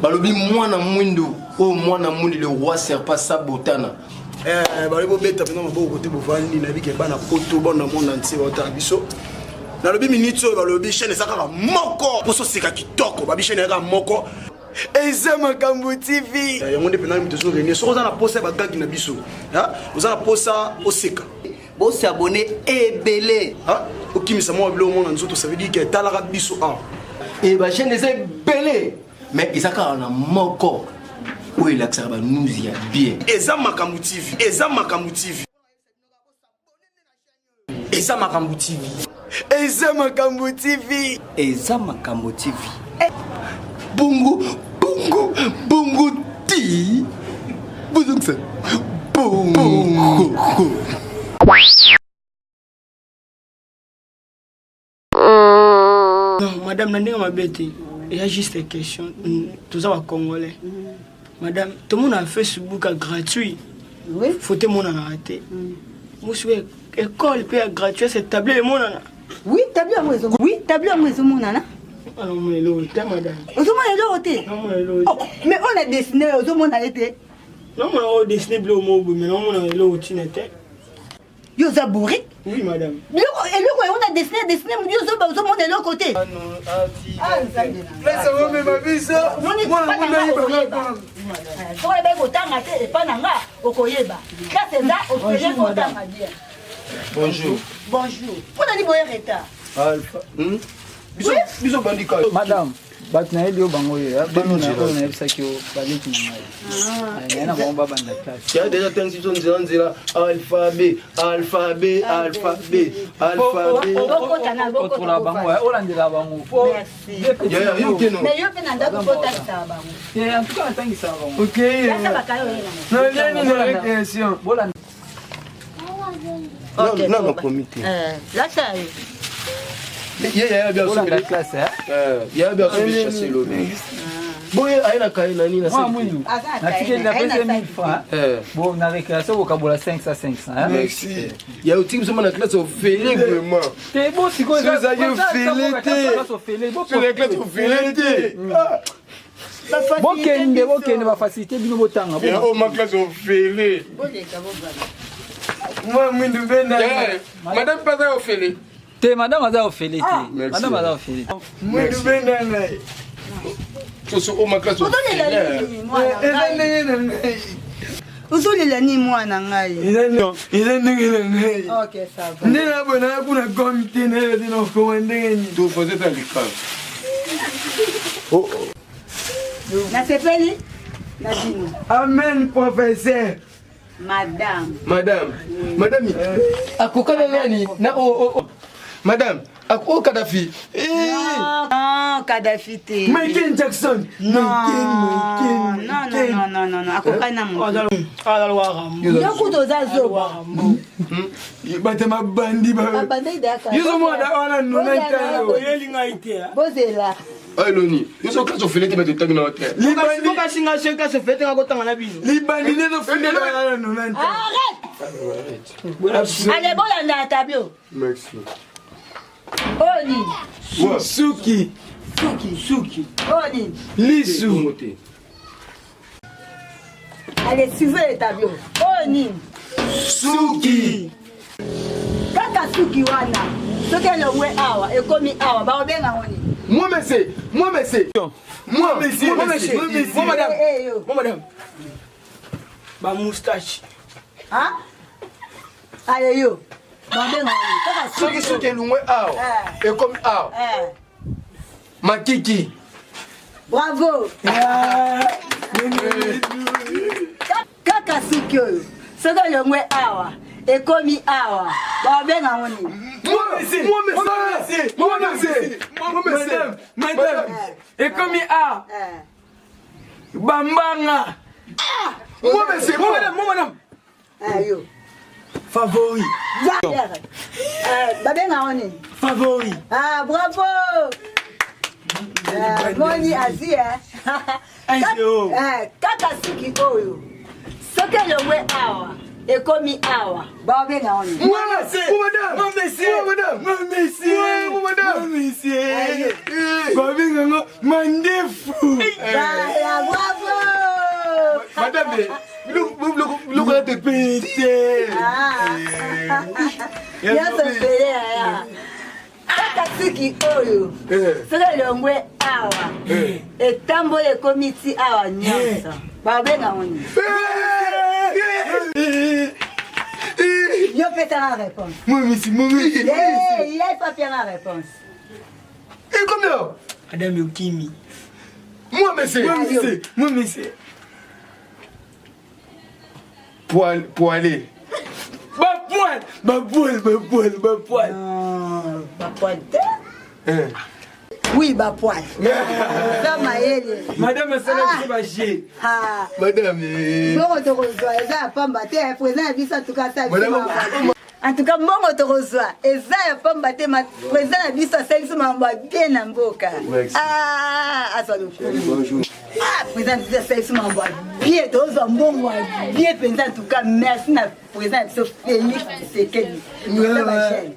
Balobi mwana mwindu oyo mwana mwindu le roi serpa sabotana. Eh, balobi bobeta mpenza maboko te bovandi nayebi ke bana poto bana monde entier baotala biso nalobi minute oyo balobi chaîne eza kaka moko mposo oseka kitoko babi chaîne eza kaka moko eza makambo tv eh, yango nde mpenza moto ezo réunir soki oza na posa ya bagagi na biso oza na posa oseka bosabone ebele okimisa mwa biloko mona nzoto ça veut dire ke etalaka biso awa e bachaîne eza ebele mais eza kaka na moko oyo elakisaka banews ya bien. Eza makambo TV, eza makambo TV. Eza makambo TV. Eza makambo TV. Eza makambo TV. Bongo, bongo, bongo ti. Bozongisa. Bongo. Non, madame, na ndenge mabe te. Eza juste question. Toza ba congolais. Madame, tomona Facebook ya gratuit. Oui. Photo emonanaka te. Mosu école mpe ya gratuit, c'est tableau emonana. Oui, tableau yango ezo. Oui, tableau yango ezomonana. Namona eloko te, madame. Ozomona eloko te? Namona eloko te. Oh, mais on a dessiné ozomona ye te. Namona oyo dessiné biloko moko boye, mais namona eloko ntina te. Yo oza bourrique? Oui, madame. Biloko eloko yango na dessiné dessiné yo ozoba ozomona eloko te. Ah, Nzambe na. Place yango mema biso. Moni Mwana pa na mwana nga yeba okoyeba. Soki oyebaki kotanga te epa na nga okoyeba. Classe eza ofele kotanga bien. Bonjour. Bonjour. Mpona nini boye retard? Alpha. Hmm? Biso biso bandika. Madame, bato nayebi yo bango oyo bano na oyo nayebisaki yo baleki na ngai naye na bango babanda classe Ya déjà tangisi biso nzela nzela alphabet alphabet alphabet alphabet. Bokota na bokota. otola bango olandela bango po Merci. Ya ya yo keno. Mais yo mpe na ndako mpo otangisaka bango. te en tout cas natangisaka bango Ok. Lasa bakaye oye nango. Naliani na récréation. bolanda Ok, Non non toba. comité. Eh, lasa yo. Ye ya bien bolanda soki. classe eh? Eh, ya bien soki chasser lobi. Boye aye na kaye nani na mwana saki. mwindu Aza na natikeli kaye, napesi aye na 1000 francs Eh. bon na récréation bokabola 500 500 hein? Merci. Ya otiki biso na classe ofele vraiment. te bo sikoyo Soki ezalaki ofele te. ofele Sur la classe ofele te. Ah. bokende bokende bafacilité bino botanga Ya o ma classe ofele. Boleka bobala. Mwa mwindu benda. Eh, madame pasa ofele. te madame aza ofele te Merci. madame aza ofele te Mwindu benda ngai. Soso o ma classe Ozolela ofele. nini mwana Eza ngai? ndenge na ngai. Ozolela nini mwana ngai? Eza ndenge na ngai. Ok, ça va. Nde na boye naya kuna komi te nayeba te na okoma ndenge nini. Tu faisais ta l'école. Nasepeli na bino. Amen professeur. Madame. Madame, madame, akokana nani na o o o. Madame, ako Kadhafi. Eh. Non, Kadhafi te. Michael Jackson. Non, Michael, Michael, non, Michael. non, non, non, non, akokani na moto. Azalwaka. Yo kutu oza zoba. Bato ya mabandi ba. Babanda idaka. Yo ozomona wana nona ntalo. Oyeli ngai te. Bozela. Ay loni, yo so classe ofele te mais totangi na te. Libandi Bokasi ngai soki classe ofele te nga kotanga na bino. libandi nde ezofundela wana nona ntalo. Arrête. Allez, bolanda na tableau. Merci. Oyo nini? Suki, Suki. Suki. Oyo nini? lisu, Te. Allez, suivez le tableau. Oyo nini? suki, Kaka suki wana. Soki elongwe awa, ekomi awa, bakobenga yango nini? Moi monsieur, moi monsieur. Moi monsieur, moi monsieur. moi, monsieur. Moi madame. Eh, eh, yo. Moi madame. Ba moustache. Hein? Allez, yo. Babenga yango nini? Kaka Soki suki. soki elongwe awa, Eh. ekomi awa. Eh. Makiki. Bravo. Kaka suki oyo. Soki elongwe awa, ekomi awa, bakobenga yango nini? Moi monsieur, moi monsieur. Moi monsieur. Moi monsieur. Madame, madame, ekomi a Eh. bambanga. Moi monsieur, Moi moi madame, moi madame. Eh, yo. Favori, Eh, babenga yango nini? favori. Ah, bravo! Eh, moni azwi eh. Un zéro. Eh, kaka suki oyo soki elongwe awa ekomi awa baobenga yango nini? Moi monsieur, Moi madame. moi monsieur, Moi madame. moi monsieur, Moi madame. moi monsieur. Aïe. Babenga yango mandefu. Voilà, ofele yaya. Kaka suki oyo soki elongwe awa etamboli ekomi ti awa nyonso babenga ngo nini? Yo pesanga réponse. Momisi, momisi. Ye papianga réponse. Ekomi awa. Madame okimi. Moi, monsieur. Moi, monsieur. Moi, monsieur. Poil, poilé. Bapoil, bapoil, bapoil, bapoil. Bapoil te. Oui, bapoil. Eza mayele. Madame asala biso baje. Madame. Mbongo tokozwa eza ya pamba te, président ya biso atuka asala biso. En tout cas, mbongo tokozwa eza ya pamba te, président na biso asali biso makambo ya bien na mboka. Azwa lokumu. Président na biso asali biso makambo ya bien, tozwa mbongo ya bien mpenza. En tout cas, merci na président na biso Félix Tshisekedi. Président Bachel.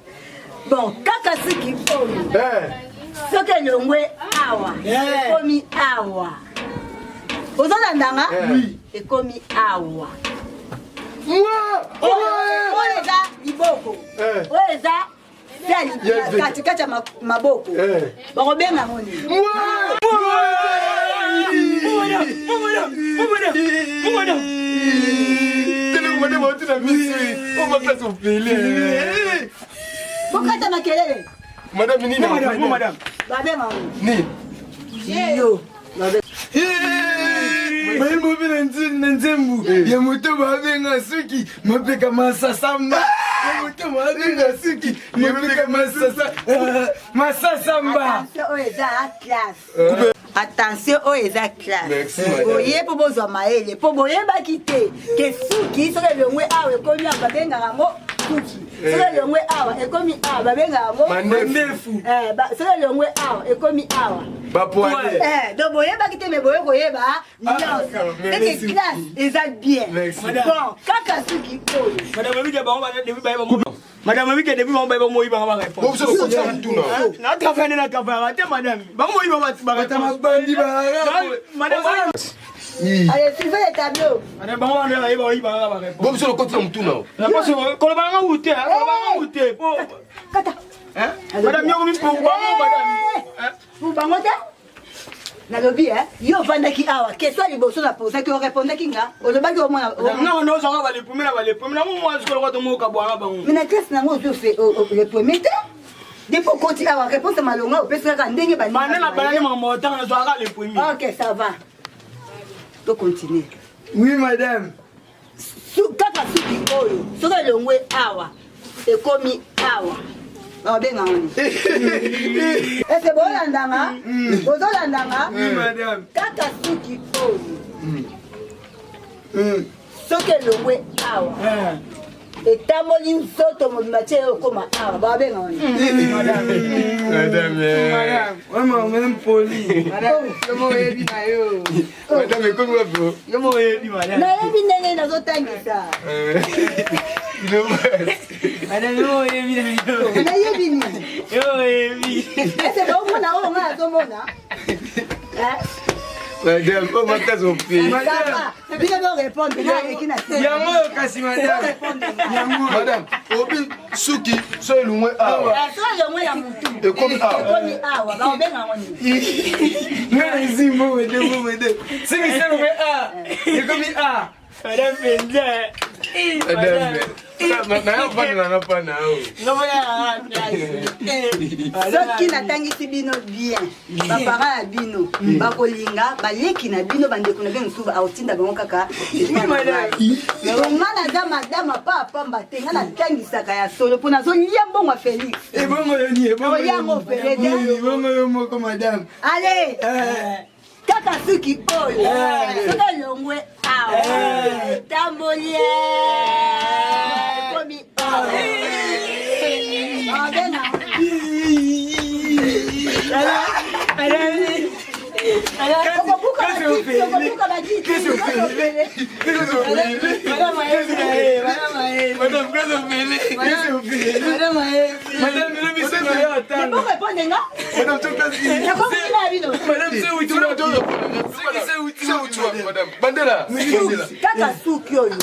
Bon, kaka soki oyo soki elongwe awa ekomi awa, ozolandanga, ekomi awa. Oyo eza liboko, oyo eza katikati ya maboko, bakobenga ngo nini? Bokata makelele. Madame nini? Madame. Babenga ngo nini? Yo. Bayembo mpe na nzembo ya moto babenga suki mapeka masasamba, ya moto babenga suki mapeka masasa masasamba. Attention, oyo eza classe. Attention, oyo eza classe. Boye mpo bozwa mayele, mpo boyebaki te ke suki soki elongwe awa ekomi awa babengaka yango suki, soki elongwe awa ekomi awa babengaka yango mandefu, soki elongwe awa ekomi awa bapoile. Donc boyebaki te, me boye koyeba nyonso eke classe eza bien. Bon, kaka suki oyo. Madame Wike, bango depuis baye bango. Madame Wike, depuis bango baye bango bango ba réponse. Na travailler, na travailler te madame. Bango moyi ba ba réponse. Bandi ba. Madame. Allez, suivez les tableaux. Madame, bango ba ba ba ba ba réponse. Bon, biso lokoti na mutuna. Réponse koloba nga ute, koloba nga ute. Po. Kata. Hein? Madame yoko mi pour bango madame. Pour bango te? Nalobi yo ovandaki awa, question liboso na posaki, orépondaki nga, olobaki omona. Non, non, zanga ba le premier na ba le premier na mo mwa sikoyo kwa tomoka bwanga bango. Mais na classe nango ozwi le premier te. Depuis okoti awa, réponse ya malonga opesi kaka ndenge. Banda na balani makambo otanga nazwaka le premier. Ok, ça va, to continue. Oui madame. Kaka suki oyo soki elongwe awa ekomi awa babenga ngo nini? Ese bolandanga, bozolandanga? Kaka suki oyo soki elongwe awa etamboli nzoto mobimba tie okoma awa babenga ngo nini? Madame poli. Oyebi na yo. Madame, ekomi wapi? Nayebi ndenge nazotangisa. Nayebi nini? Ese baomona oyo ngai nazomona. Madame, oyo makasi opeli. Bino borépondre, ngai aleki na yango oyo kasi madame. Madame, obi suki so elongwe awa. So elongwe ya motu. Ekomi awa. Ekomi awa, baobenga yango nini? Nga na ezi mbomede mbomede soki selongwe a ekomi a. Madame Penza. Madame, nayo nanga mpa na yo. Soki natangisi bino bien, baparent ya bino bakolinga, baleki na bino, bandeko na bino mosusu aotinda bango kaka. Nga naza madame apa apamba te, nga natangisaka ya solo mpo nazolia mbongo ya Félix. Ebongo yo ni Oyango ofele te. Ebongo yo moko madame. Ale, kaka suki oyo soki elongwe awa etamboli ekomi awa babenga. Okobuka baditi. Madame, grâce au Félix. Madame, lobi soki oyo ata. Répondre nga. Madame, to place. Nakomi na bino. Madame, se uti wapi? Soki se uti Se wapi? uti wapi, madame? Bandela. Bandela. Kaka suki oyo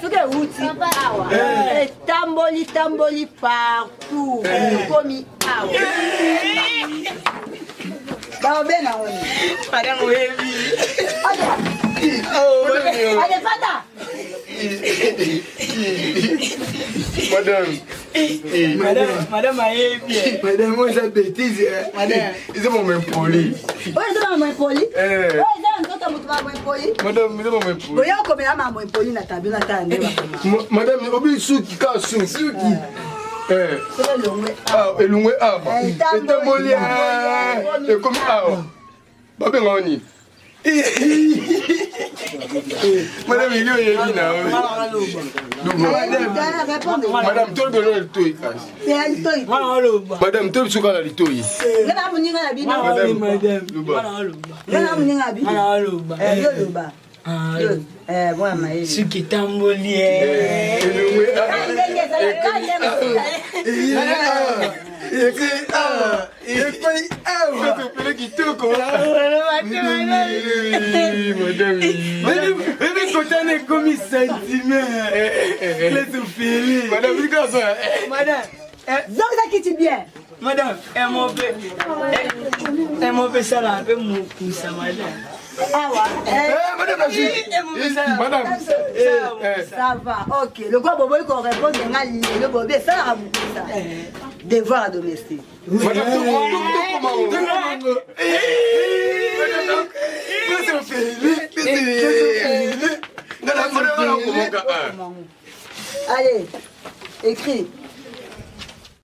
soki euti awa, etamboli tamboli partout, ekomi awa, baobe na oni. Madame, oyebi. Ale, fanda. Madame. Madame, madame ayebi. Madame, moi, eza bêtise. Madame. Eza mama impoli. Oyo eza mama impoli? Eh. Oyo eza na nzoto ya moto, mama impoli? Madame, eza mama impoli. Boya okomela mama impoli na tabio na tala nde bakoma. Madame, obi suki ka suki. Suki. Eh. Soki elongwe Ah, elongwe awa. Eh, etamboli. Etamboli, eh, ekomi awa. Babenga nini? Madame, ili oyebi na yo. Répondre. Madame, tolobela litoi kasi. Litoi. Mwana oloba. Madame, toyebi na litoi. Nga na moninga na bino. Madame. Madame. Loba. Mwana oloba. Nga na moninga na bino. Mwana oloba. Eh, yo loba. Ah, Yo, eh, mwana mayele. Suki etamboli, eh. Elongwe awa. Ka ndenge ezala, ka ndenge ezala. Ekei awa, ekwei awa. Topele kitoko. Madame. Oyebi kotana ekomi sentiment. Laisse ofele. Madame, lika so. Madame, eh, Zongisa kiti bien. Madame, mop mop esala mpe mokusa, madame. Awa, eh. Eh, madame la juge. Madame. Eh, Ça va, ok. Lokola boboyi korépondre nga lelo, bobi esalaka mokusa, devoir à domestique. Madame, tokoma. Laisse ofele. Laisse ofele. Madame, nakomoka. Allez, écris.